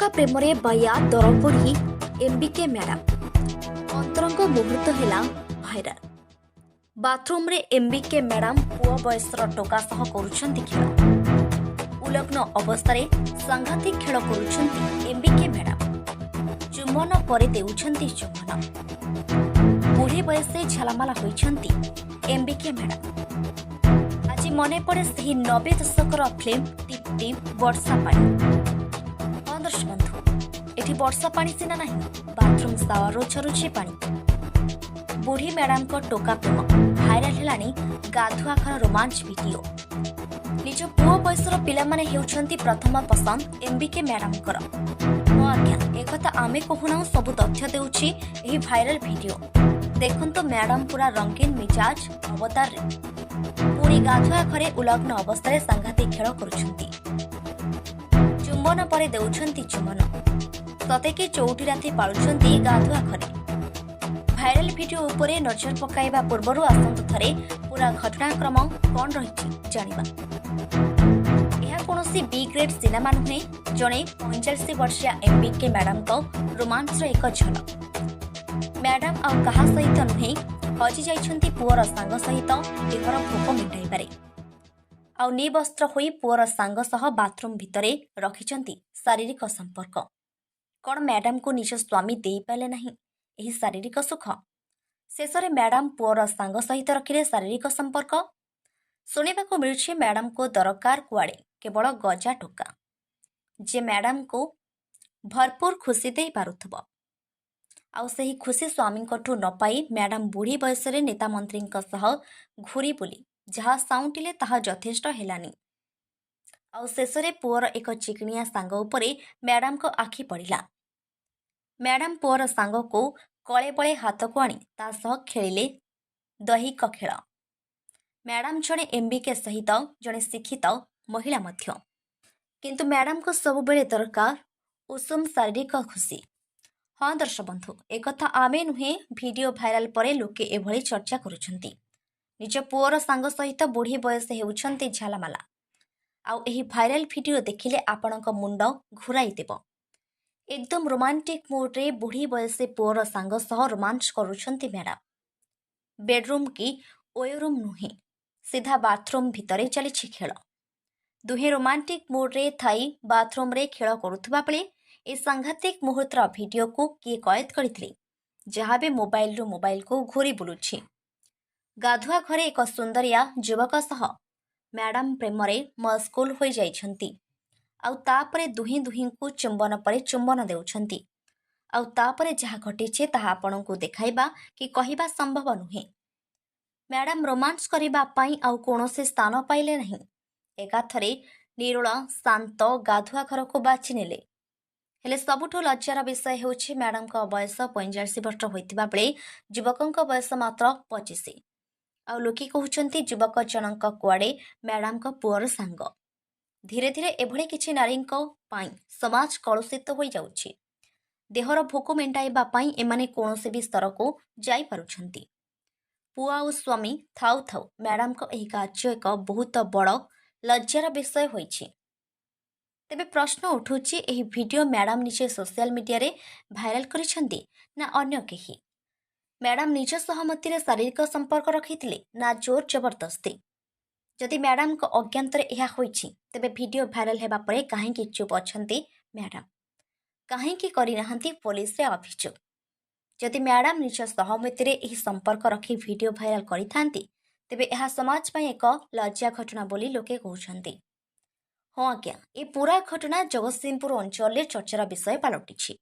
ଟୋକା ପ୍ରେମରେ ବାୟା ଦରବୁଢ଼ୀ ଏମ୍ବିକେ ମ୍ୟାଡାମ। ଅନ୍ତରଙ୍ଗ ମୁହୂର୍ତ୍ତ ହେଲା ଭାଇରାଲ। ବାଥରୁମ୍ରେ ଏମ୍ବିକେ ମ୍ୟାଡାମ ପୁଅ ବୟସର ଟୋକା ସହ କରୁଛନ୍ତି ଖେଳ। ଉଲଗ୍ନ ଅବସ୍ଥାରେ ସାଂଘାତିକ ଖେଳ କରୁଛନ୍ତି ଏମ୍ବିକେ ମ୍ୟାଡାମ। ଚୁମ୍ବନ ପରେ ଦେଉଛନ୍ତି ଚୁମ୍ବନ। ବୁଢ଼ୀ ବୟସେ ଝାଲାମାଲା ହୋଇଛନ୍ତି ଏମ୍ବିକେ ମ୍ୟାଡାମ। ଆଜି ମନେ ପଡ଼େ ସେହି 90 ଦଶକର ଫିଲ୍ମ ଟିପ୍ ଟିପ୍ ବର୍ଷା ପାଣି। ହଁ ଦର୍ଶକ ବନ୍ଧୁ, ଏଠି ବର୍ଷା ପାଣି ସିନା ନାହିଁ, ବାଥରୁମ୍ ସାୱାରରୁ ଝରୁଛି ପାଣି। ବୁଢ଼ୀ ମ୍ୟାଡାମଙ୍କ ଟୋକା ପ୍ରେମ ଭାଇରାଲ ହେଲାଣି। ଗାଧୁଆ ଘର ରୋମାଞ୍ଚ ଭିଡିଓ। ନିଜ ପୁଅ ବୟସର ପିଲାମାନେ ହେଉଛନ୍ତି ପ୍ରଥମ ପସନ୍ଦ ଏମ୍ବିକେ ମ୍ୟାଡାମଙ୍କର। ହଁ ଆଜ୍ଞା, ଏକଥା ଆମେ କହୁନାହୁଁ, ସବୁ ତଥ୍ୟ ଦେଉଛି ଏହି ଭାଇରାଲ ଭିଡିଓ। ଦେଖନ୍ତୁ, ମ୍ୟାଡାମ ପୁରା ରଙ୍ଗୀନ ମିଜାଜ ଅବତାରରେ ପୁଣି ଗାଧୁଆ ଘରେ ଉଲଗ୍ନ ଅବସ୍ଥାରେ ସାଂଘାତିକ ଖେଳ କରୁଛନ୍ତି। ଚୁମ୍ବନ ପରେ ଦେଉଛନ୍ତି ଚୁମ୍ବନ। ସତେକି ଚଉଠି ରାତି ପାଳୁଛନ୍ତି ଗାଧୁଆ ଘରେ। ଭାଇରାଲ ଭିଡିଓ ଉପରେ ନଜର ପକାଇବା ପୂର୍ବରୁ ଆସନ୍ତୁ ଥରେ ପୁରା ଘଟଣାକ୍ରମ କ'ଣ ରହିଛି ଜାଣିବା। ଏହା କୌଣସି ବି ଗ୍ରେଡ୍ ସିନେମା ନୁହେଁ, ଜଣେ 45 ବର୍ଷୀୟା ଏମ୍ବିକେ ମ୍ୟାଡାମଙ୍କ ରୋମାନ୍ସର ଏକ ଝଲକ। ମ୍ୟାଡାମ ଆଉ କାହା ସହିତ ନୁହେଁ, ହଜି ଯାଇଛନ୍ତି ପୁଅର ସାଙ୍ଗ ସହିତ ଦେହର ଭୋକ ମେଣ୍ଟାଇବାରେ। ଆଉ ନିବସ୍ତ୍ର ହୋଇ ପୁଅର ସାଙ୍ଗ ସହ ବାଥରୁମ୍ ଭିତରେ ରଖିଛନ୍ତି ଶାରୀରିକ ସମ୍ପର୍କ। କ'ଣ ମ୍ୟାଡାମକୁ ନିଜ ସ୍ୱାମୀ ଦେଇପାରିଲେ ନାହିଁ ଏହି ଶାରୀରିକ ସୁଖ? ଶେଷରେ ମ୍ୟାଡାମ ପୁଅର ସାଙ୍ଗ ସହିତ ରଖିଲେ ଶାରୀରିକ ସମ୍ପର୍କ। ଶୁଣିବାକୁ ମିଳୁଛି, ମ୍ୟାଡାମକୁ ଦରକାର କୁଆଡ଼େ କେବଳ ଗଜା ଟୋକା, ଯେ ମ୍ୟାଡାମକୁ ଭରପୁର ଖୁସି ଦେଇପାରୁଥିବ। ଆଉ ସେହି ଖୁସି ସ୍ୱାମୀଙ୍କଠୁ ନ ପାଇ ମ୍ୟାଡାମ ବୁଢ଼ୀ ବୟସରେ ନେତା ମନ୍ତ୍ରୀଙ୍କ ସହ ଘୁରି ବୁଲି ଯାହା ସାଉଁଟିଲେ, ତାହା ଯଥେଷ୍ଟ ହେଲାନି। ଆଉ ଶେଷରେ ପୁଅର ଏକ ଚିକିଣିଆ ସାଙ୍ଗ ଉପରେ ମ୍ୟାଡାମଙ୍କ ଆଖି ପଡ଼ିଲା। ମ୍ୟାଡାମ ପୁଅର ସାଙ୍ଗକୁ କଳେ ବଳେ ହାତକୁ ଆଣି ତା ସହ ଖେଳିଲେ ଦୈହିକ ଖେଳ। ମ୍ୟାଡାମ ଜଣେ ଏମ୍ବିକେ ସହିତ ଜଣେ ଶିକ୍ଷିତ ମହିଳା ମଧ୍ୟ। କିନ୍ତୁ ମ୍ୟାଡାମଙ୍କୁ ସବୁବେଳେ ଦରକାର ଉଷୁମ ଶାରୀରିକ ଖୁସି। ହଁ ଦର୍ଶକ ବନ୍ଧୁ, ଏକଥା ଆମେ ନୁହେଁ, ଭିଡିଓ ଭାଇରାଲ ପରେ ଲୋକେ ଏଭଳି ଚର୍ଚ୍ଚା କରୁଛନ୍ତି। ନିଜ ପୁଅର ସାଙ୍ଗ ସହିତ ବୁଢ଼ୀ ବୟସ ହେଉଛନ୍ତି ଝାଲାମାଲା। ଆଉ ଏହି ଭାଇରାଲ ଭିଡିଓ ଦେଖିଲେ ଆପଣଙ୍କ ମୁଣ୍ଡ ଘୁରାଇ ଦେବ। ଏକଦମ ରୋମାଣ୍ଟିକ ମୁଡ୍ରେ ବୁଢ଼ୀ ବୟସେ ପୁଅର ସାଙ୍ଗ ସହ ରୋମାଞ୍ଚ କରୁଛନ୍ତି ମ୍ୟାଡାମ। ବେଡରୁମ୍ କି ଓୟୋ ରୁମ୍ ନୁହେଁ, ସିଧା ବାଥରୁମ୍ ଭିତରେ ଚାଲିଛି ଖେଳ। ଦୁହେଁ ରୋମାଣ୍ଟିକ ମୁଡ୍ରେ ଥାଇ ବାଥରୁମ୍ରେ ଖେଳ କରୁଥିବା ବେଳେ ଏ ସାଂଘାତିକ ମୁହୂର୍ତ୍ତର ଭିଡିଓକୁ କିଏ କଏଦ କରିଥିଲେ, ଯାହା ଏବେ ମୋବାଇଲରୁ ମୋବାଇଲକୁ ଘୁରି ବୁଲୁଛି। ଗାଧୁଆ ଘରେ ଏକ ସୁନ୍ଦରିଆ ଯୁବକ ସହ ମ୍ୟାଡାମ ପ୍ରେମରେ ମସଗୁଲ ହୋଇଯାଇଛନ୍ତି। ଆଉ ତାପରେ ଦୁହେଁ ଦୁହିଁଙ୍କୁ ଚୁମ୍ବନ ପରେ ଚୁମ୍ବନ ଦେଉଛନ୍ତି। ଆଉ ତାପରେ ଯାହା ଘଟିଛି, ତାହା ଆପଣଙ୍କୁ ଦେଖାଇବା କି କହିବା ସମ୍ଭବ ନୁହେଁ। ମ୍ୟାଡାମ ରୋମାନ୍ସ କରିବା ପାଇଁ ଆଉ କୌଣସି ସ୍ଥାନ ପାଇଲେ ନାହିଁ। ଏକାଥରେ ନିରୋଳ ଶାନ୍ତ ଗାଧୁଆ ଘରକୁ ବାଛି ନେଲେ। ହେଲେ ସବୁଠୁ ଲଜ୍ଜାର ବିଷୟ ହେଉଛି, ମ୍ୟାଡାମଙ୍କ ବୟସ 45 ବର୍ଷ ହୋଇଥିବା ବେଳେ ଯୁବକଙ୍କ ବୟସ ମାତ୍ର 25। ଆଉ ଲୋକେ କହୁଛନ୍ତି, ଯୁବକ ଜଣଙ୍କ କୁଆଡ଼େ ମ୍ୟାଡାମଙ୍କ ପୁଅର ସାଙ୍ଗ। ଧୀରେ ଧୀରେ ଏଭଳି କିଛି ନାରୀଙ୍କ ପାଇଁ ସମାଜ କଳୁଷିତ ହୋଇଯାଉଛି। ଦେହର ଭୋକ ମେଣ୍ଟାଇବା ପାଇଁ ଏମାନେ କୌଣସି ବି ସ୍ତରକୁ ଯାଇପାରୁଛନ୍ତି। ପୁଅ ଆଉ ସ୍ୱାମୀ ଥାଉ ଥାଉ ମ୍ୟାଡାମଙ୍କ ଏହି କାର୍ଯ୍ୟ ଏକ ବହୁତ ବଡ଼ ଲଜ୍ଜାର ବିଷୟ ହୋଇଛି। ତେବେ ପ୍ରଶ୍ନ ଉଠୁଛି, ଏହି ଭିଡିଓ ମ୍ୟାଡାମ ନିଜେ ସୋସିଆଲ ମିଡିଆରେ ଭାଇରାଲ କରିଛନ୍ତି ନା ଅନ୍ୟ କେହି? ମ୍ୟାଡାମ ନିଜ ସହମତିରେ ଶାରୀରିକ ସମ୍ପର୍କ ରଖିଥିଲେ ନା ଜୋର ଜବରଦସ୍ତି? ଯଦି ମ୍ୟାଡାମଙ୍କ ଅଜ୍ଞାତରେ ଏହା ହୋଇଛି, ତେବେ ଭିଡିଓ ଭାଇରାଲ ହେବା ପରେ କାହିଁକି ଚୁପ୍ ଅଛନ୍ତି ମ୍ୟାଡାମ? କାହିଁକି କରିନାହାନ୍ତି ପୋଲିସରେ ଅଭିଯୋଗ? ଯଦି ମ୍ୟାଡାମ ନିଜ ସହମତିରେ ଏହି ସମ୍ପର୍କ ରଖି ଭିଡିଓ ଭାଇରାଲ କରିଥାନ୍ତି, ତେବେ ଏହା ସମାଜ ପାଇଁ ଏକ ଲଜ୍ଜା ଘଟଣା ବୋଲି ଲୋକେ କହୁଛନ୍ତି। ହଁ ଆଜ୍ଞା, ଏ ପୁରା ଘଟଣା ଜଗତସିଂହପୁର ଅଞ୍ଚଳରେ ଚର୍ଚ୍ଚାର ବିଷୟ ପାଲଟିଛି।